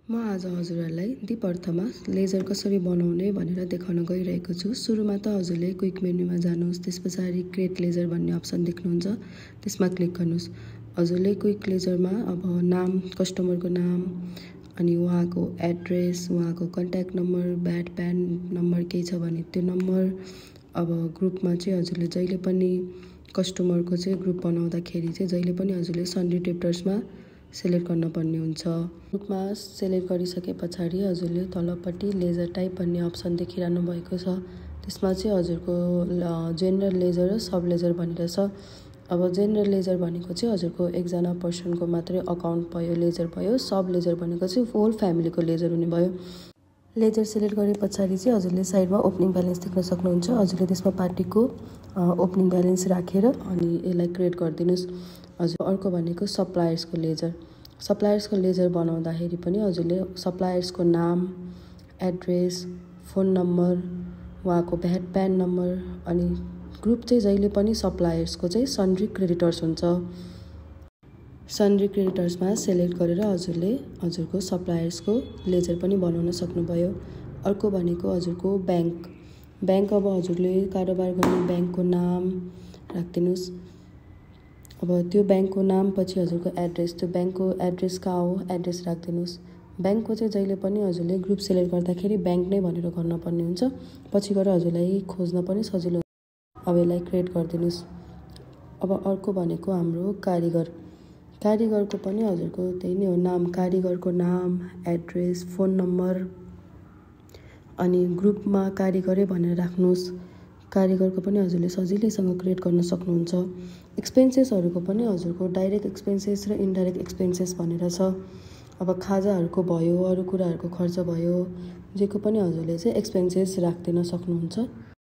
म आज हजुरहरूलाई दीप अर्थमा लेजर कसरी बनाउने भनेर देखाउन गइरहेको छु। सुरुमा त हजुरले क्विक मेन्युमा जानुहोस्, त्यसपछाडि क्रिएट लेजर भन्ने अप्सन देख्नुहुन्छ, त्यसमा क्लिक गर्नुहोस्। हजुरले क्विक लेजरमा अब नाम, कस्टमरको नाम, अनि उहाँको एड्रेस, उहाँको contact number, bat PAN number केही छ भने त्यो नम्बर, अब ग्रुपमा चाहिँ हजुरले जहिले पनि कस्टमरको चाहिँ ग्रुप बनाउँदाखेरि चाहिँ जहिले पनि हजुरले सन्ड्री डेप्टर्समा सेलेक्ट गर्न पर्ने हुन्छ। ग्रुपमा सेलेक्ट गरिसके पछाडि हजुरले तलपट्टि लेजर टाइप भन्ने अप्सन देखिरहनु भएको छ। त्यसमा चाहिँ हजुरको जेनरल लेजर र सब लेजर भनेर छ। अब जेनरल लेजर भनेको चाहिँ हजुरको एकजना पर्सनको मात्रै अकाउन्ट भयो, लेजर भयो। सब लेजर भनेको चाहिँ होल फ्यामिलीको लेजर हुने भयो। लेजर सेलेक्ट गरे पछाडि चाहिँ हजुरले साइडमा ओपनिङ ब्यालेन्स देख्न सक्नुहुन्छ। हजुरले त्यसमा पार्टीको ओपनिङ ब्यालेन्स राखेर अनि यसलाई क्रिएट गरिदिनुहोस्। हजुर अर्को भनेको सप्लायर्सको लेजर। सप्लायर्सको लेजर बनाउँदाखेरि पनि हजुरले सप्लायर्सको नाम, एड्रेस, फोन नम्बर, उहाँको भ्याट प्यान नम्बर, अनि ग्रुप चाहिँ जहिले पनि सप्लायर्सको चाहिँ सन्ड्री क्रेडिटर्स हुन्छ। सन्ड्री क्रेडिटर्समा सेलेक्ट गरेर हजुरले हजुरको सप्लायर्सको लेजर पनि बनाउन सक्नुभयो। अर्को भनेको हजुरको ब्याङ्क। अब हजुरले कारोबार गर्ने ब्याङ्कको नाम राखिदिनुहोस्। अब त्यो ब्याङ्कको नाम पछि हजुरको एड्रेस, त्यो ब्याङ्कको एड्रेस कहाँ हो, एड्रेस राखिदिनुहोस्। ब्याङ्कको चाहिँ जहिले पनि हजुरले ग्रुप सेलेक्ट गर्दाखेरि ब्याङ्क नै भनेर गर्नुपर्ने हुन्छ, पछि गएर हजुरलाई खोज्न पनि सजिलो हुन्छ। अब यसलाई क्रिएट गरिदिनुहोस्। अब अर्को भनेको हाम्रो कारिगरको पनि हजुरको त्यही नै हो, नाम, कारिगरको नाम, एड्रेस, फोन नम्बर, अनि ग्रुपमा कारिगरै भनेर राख्नुहोस्। कारिगरको पनि हजुरले सजिलैसँग क्रिएट गर्न सक्नुहुन्छ। एक्सपेन्सेसहरूको पनि हजुरको डाइरेक्ट एक्सपेन्सेस र इन्डाइरेक्ट एक्सपेन्सेस भनेर छ। अब खाजाहरूको भयो, अरू कुराहरूको खर्च भयो, जेको पनि हजुरले चाहिँ एक्सपेन्सेस राखिदिन सक्नुहुन्छ।